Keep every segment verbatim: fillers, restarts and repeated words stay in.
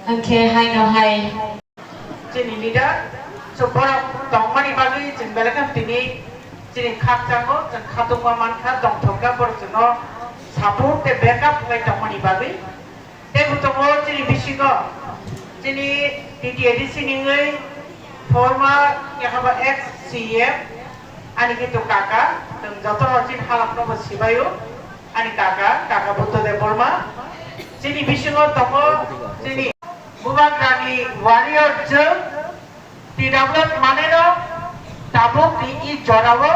Hwnkhe haino hai. Chini leader, so borok tongmani bagwi chwng belai kheno tini chini khakchango, chwng khatungma mankha, tongthokga, borok chwngno support tei backup khlai tongmani bagwi. Tei bo tongo chini bisingo, chini T T A D C ni wngwi former, yakhaba ex C M, ani kintu kaka, chwng jotono chini halokno bo sibaio, ani kaka, kaka Buddha Debbarma. Chini bisingo tongo chini Bubagrani warrior chwng, T W F maneno tabukni i jorao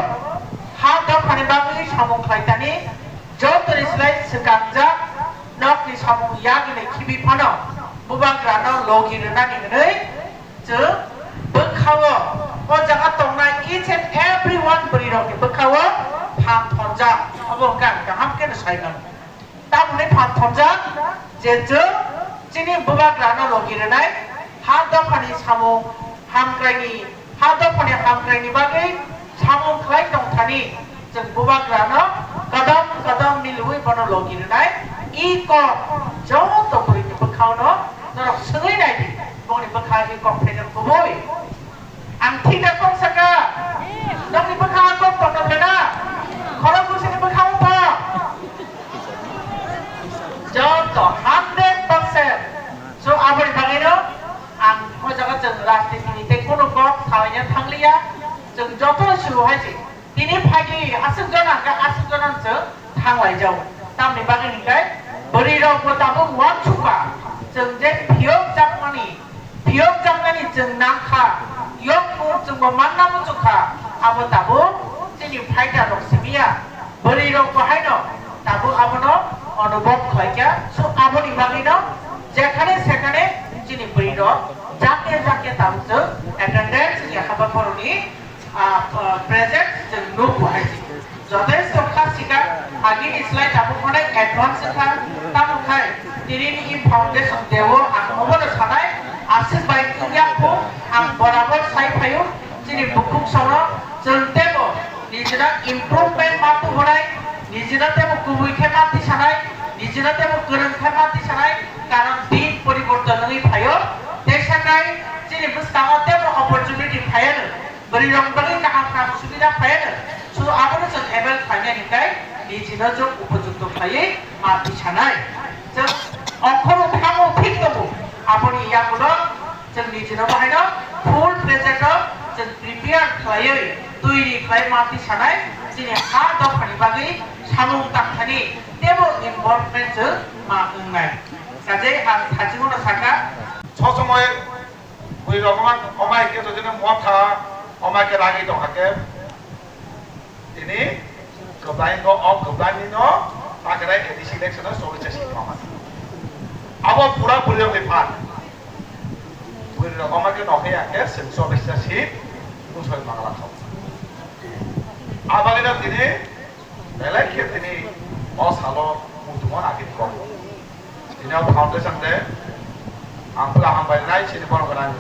ha dophani bagwi samung khlaitani jotoni slai swkangjak nokni samung yagini khibi phano Bubagrano logi rwnani hwnwi chwng bwkhao o jaga tongnai each and every one bwrwirokni bwkhao phan thonjak. Obo hwnkhe ang kaham kheno sai mano. Tamoni phan thonjak je chwng chini Bubagrano logi rwnai, ha dophani samung hamkraini, ha dophani hamkraini bagwi samung khlai tongthani chwng Bubagrano kodom kodom milwi bono logi rwnai. I kok joto bwrwini bwkhaono norok swngwi naidi, bongni bwkha i kok phainai kubui. Ang thik da kok saka. Nokni bwkha kok tongna bwlai na. Khorok bwsini bwkha wng tong. Joto hundred percent. So aboni bagwino ang o jaga chwng rajniti ni tei kunu kok salaina thangliya. Chwng joto suru hai se. Tini phagi aswk jona hwnkhe aswk jona chwng thanglaijao. Tamni bagwi hwnkhe bwrwirokbo tabuk uansukha, chwng je phiyokjakmani, phiyokjaknani chwng nangkha, yokmung chwngbo manna muchukha, abo tabuk chini fighter rok simiya, bwrwirokbo haino tabuk abono onubhob khlaikha. So aboni bagwino jekhane sekhane chini bwrwirok jakya jakya tabuk chwng attendance ni habaphoroni ah, ah, present chwng nuk bo hai se. Jotesto kha sikha, agini slai tabuk onek advance kha, tamo khai tini ni foundation deo ang obono sanai, aswk bai wngya kho, ang borabor sai phaio, chini bukhuk sono chwng tebo nijina improvement ma tubunai, nijina tebo kubui khe ma tisanai, nijina tebo kwrwng khe ma tisanai, karon din poriborton wngwi phaio, teisa khai chini bwskango tebo opportunity phaiano. Bwrwirokni bagwi kaham kaham subida phaiano. So, abono chwng avail khlainani hwnkhe nijino chwng upojukto khlaiwi ma tisanai. Chwng okhoro thango thik tongo. Aboni yagulo chwng nijino bahaino full fledged o chwng prepare khlaiwi, toiri khlai ma tisanai. Chini ha dophani bagwi samung tangthani tebo involvement chwng ma wngnai. Kajai ang sachimono saka, sob somoi Bwrwi rok wngma, wngma hai khe jotoni motha, wngma hai khe ragwi tong hakhe. Tini kwblaino, o kwblainino ta khe A D C election o cholish ta seat wngma. Abo pura bwrwi rokni phan. Bwrwi rok wngma khe nokhe ya khe chwng cholish ta seat mungsa mangala kha. Abagwino tini Belai khe tini o salo muitungo agini kok. Tini o foundation day ang pura hambai nai chini borok gwnang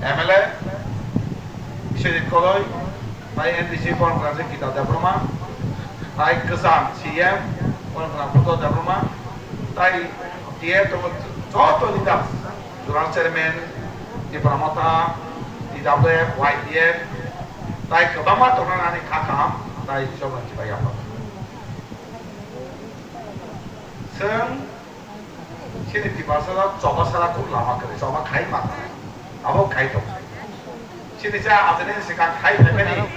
M L A Biswajit Koloi, tai M D C borok gwnang je Gita Debbarma, tai kwcham C M borok gwnang Buddha Debbarma, tai T F joto leaders, Zonal Chairman, Tipra Motha, T W F, Y T F, tai kwbangma tongnani kha kaham, tai Isor bai chibai yapha. Chwng chini Tiprasa choba sara kuk lama kwrwi, choba khai ma, abo khai tong. Chini cha ajani swkang khai phaimani,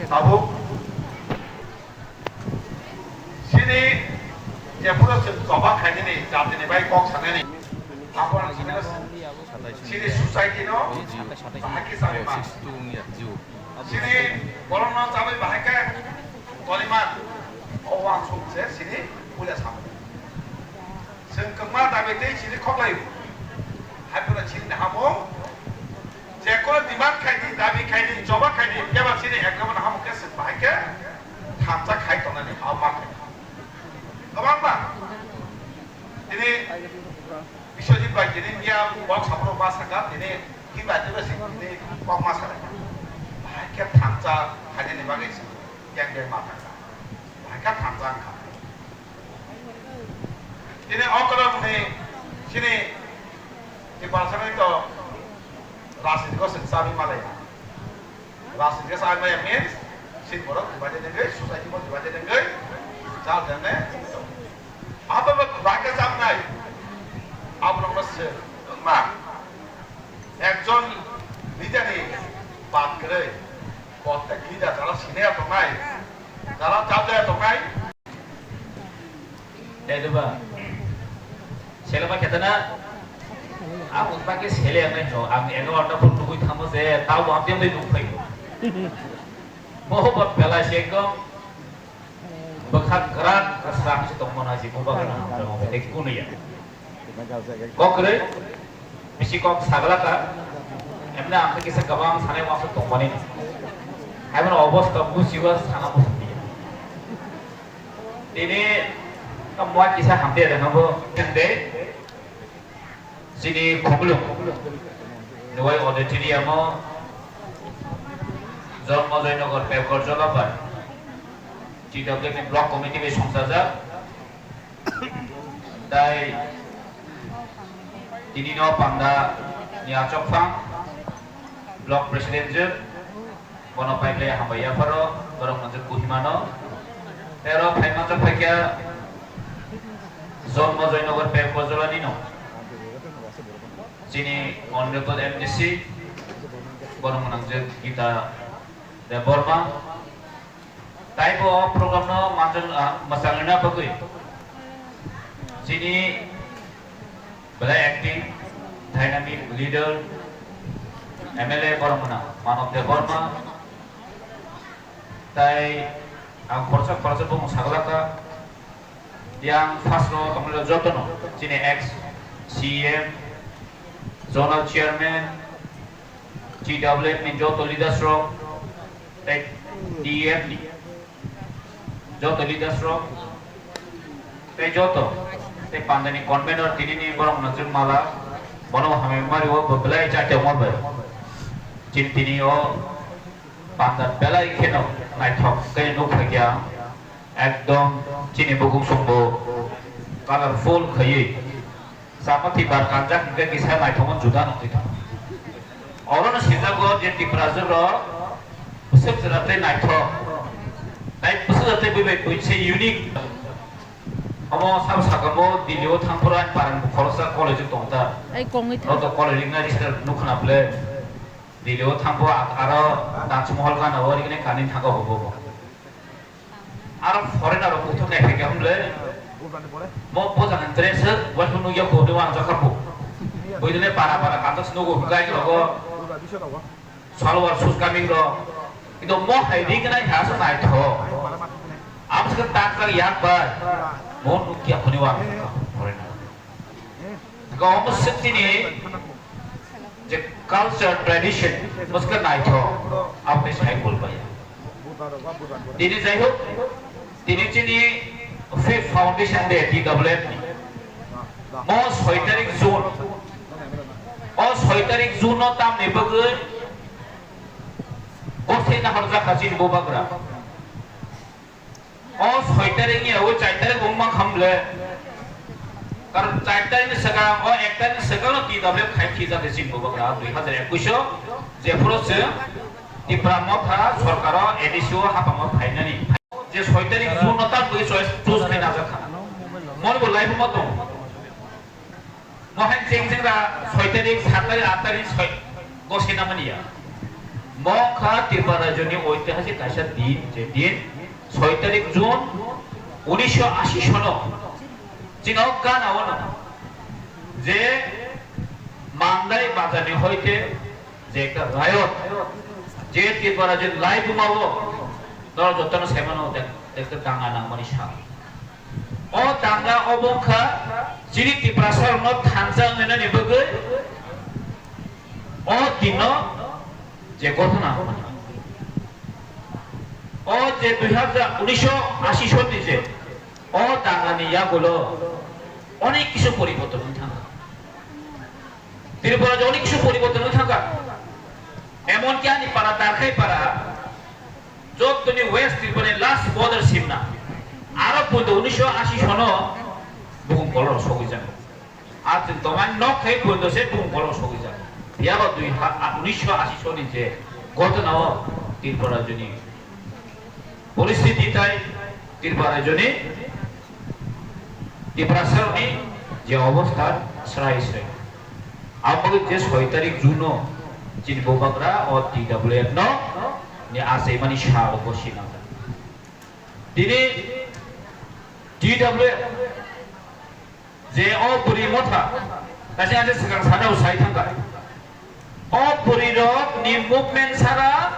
tabuk chini jephuru chwng choba khainani, jatini bai kok sanani, abo ang chini society no bahai khe chani ma. Chini borokno chabai bahai khe toniman o wansuk se chini puila samung. Chwng kwbangma dabi tei chini khoklai hai phano chini hamung je kono demand khai di, dabi khai di, choba khai di, phiyaba chini ekdom hamung khe chwng bahai khe thansa khai tongnani ha ma khai. Kwbangma tini Biswajit bai tini miya kok saphuru ma saka tini Himba tini si tini kok ma saka. Bahai khe thansa khainani bagwi yang yang ma thangkha. Bahai khe thansa wngkha. Tini o kwrwngni chini Ni balsani to rajniti ko sing sabi malai. Rajniti ko sabi malai means sing borok divided wngwi, society bo divided wngwi, chal jane to. Abo bo bhai ka cham nai. Abo no se ma. Ekjon leader ni bad kwrwi, prottek leader jara senior tongnai, jara chajaya tongnai. Tei duba, selema khetana, ang utma khe sele ang nai no, ang ego anda pun nugui thamo je, tao bo amteng dei nung phai. Bo bo pela se ekdom, bwkha kwrak kwsang se tongmani si bubagra hamjakma bai tei kunu ya. Kok kwrwi, bisi kok sagla ka, emne ang khe kisa kwbang sanai uansuk tongmani. Hai bono obosta buchiba sana muchung ya. Tini tamo kisa hamde rwna bo tengde. Chini Khumulwng Nuwai Auditorium o Jonmo Joynagar Pepkar Jolapai T W F ni Block Committee bai songchajak. Tai tini no panda ni achok phang Block President je bono paiklai hambai yapharo borok manjak Kohima no. Tei oro phai manjak phaikha Jonmo Joynagar Pepkar Jolani no. Chini Honorable M D C, borok mwnangjak Gita Debbarma. Taibo o program no manjak, ah, mwchangna bagwi chini belai active, dynamic leader, M L A borok mwnang Manav Debbarma. Tai ang khoroksa khoroksa bumung saglaka. Yang first row tongmani jotono chini ex C E M, zonal chairman, T W F ni joto leaders rok, tei T F ni joto leaders rok, tei joto, tei pandani convener tinini borok no chwng mala, bono hamya mari o bo belai chaitokma bai. Chini tini o panda belai kheno naithok khe nuk kha kya, ekdom chini bukhuk songbo colorful khaiwi. Chama thwi bar kanjak hwnkhe kisa naithokma juda nukgwi tongo. Orono sijago je Tiprajwk rok bwswk jora tei naithok, tai bwswk jora tei bui bai bui se unique. Omo sabo sakamo Delhi o thang phuru ani parani bo khoroksa college o tongo ta. Ai kongwi thang. Noto college wngna register nukha na ble. Delhi o thang phuru aro Taj Mahal gana o riknai kanwi thangkha bo bo. Aro foreigner rok kuthuk nai phaikha hwnle. Mo bojak ni dress se, bo phunu ya ko ni wang jakha bo. Bo dile para para kanjak snogo hwnkai rogo. Salwar suit kaming rok. Kintu mo hai ri kanai ha sa nai tho. Am sa tak tak yak bai. Mo nuk ya ko ni wang jakha foreigner. Gom sitini je culture tradition muska naitho apni sai bolbaya. Tini jai hok, tini chini fifth foundation day T W F ni. Mo soi tarik June. O soi tarik June no tamni bagwi gosai na horjak ha chini bubagra. O soi tarik ni, o char tarik wng mankha mle. Karon char tarik ni swkang, o ek tarik ni swkang no T W F khai khijak de chini bubagra dui hazar ekush o, jephuru chwng Tipra Motha sorkar o A D C o hapang o phainani. Je soi tarik June no tabwi choice choose khai najak kha. Moni bo life mo tong. Mohai cheng cheng ra soi tarik, sat tarik, at tarik soi gosai na mani ya. Mo kha Tripura rajyo ni oitihasik kaisa din, je din soi tarik June unisho ashi sono chini o gana ono je Mandai bazar ni hoite je ekta riot, je Tripura rajyo ni lai buma o, noro jotono sai mano de-, ekta danga nangmani sal. O danga obo wngkha chini Tiprasa rokno thansa wngnaini bagwi o dino je gothona wngmani. O je dui hazar, unisho ashi sonni je o dangani yagulo onek kisu poriborton wng thangkha. Tripura je onek kisu poriborton wng thangkha. Emonki ani para Darkhai para jotoni West Tripura ni last border simna. Aro poito unisho ashi sono bukum kolor sogwi jago. Achwng tongmani nok khai photo se bung kolok sogwi jak. Phiya ba dui ha, a, unisho ashi soni je ghotona o Tripura rajyoni poristiti tai Tripura rajyoni Tiprasarni je obostha srai srai. Aboni je soi tarik June o chini bubagra o T W F no ni achaimani sal bo sinajak. Tini T W F je o bwrwi motha, kaisa kaisa swkang sana o sai thangkha. O bwrwi rok ni movement sara,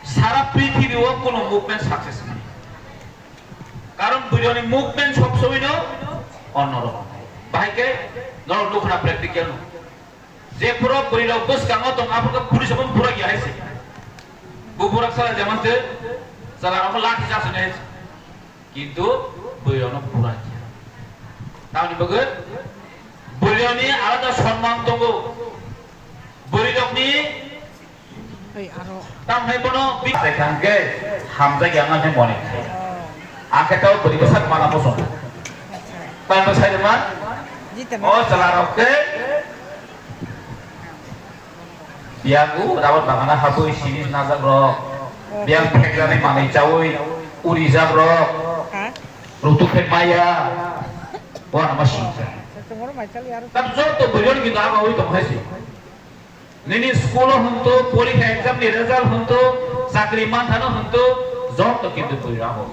sara prithibi o kuno movement success mani. Karon bwrwi rok ni movement sob somoi no onno rok. Bahai khe norok nukha practical no. Je pura bwrwi rok bwskango tong, aphuru police rok pura ya hai se. Bu burak sala jaman se, sala rok lathi charge ne hai se. Kintu bwrwi rok no pura ya. Tamni bagwi bwrwi rok ni alada sonman tongo. Bwrwi rok ni Oi, aro. Tam hai bono bi-, sai khan ke hamjak yang ang moni khai. Oh. Ang khe tau bwrwi bwsak mana mosong. Acha. Tam bo sai man. Jita. O chala rok ke. Biagu rawat bagana habui sinis najak rok. Oh. Biang phekjani manwi chaui urijak rok. Ha? Rutu phek maya. Bo ano ma singsa. Sa tumoro mai chali aro. Tam joto bwrwi rok kintu aga ui tong hai si. Nini school o hwntu, porikha exam ni result hwntu, chakri manthano hwntu, joto kintu bwrwi rok.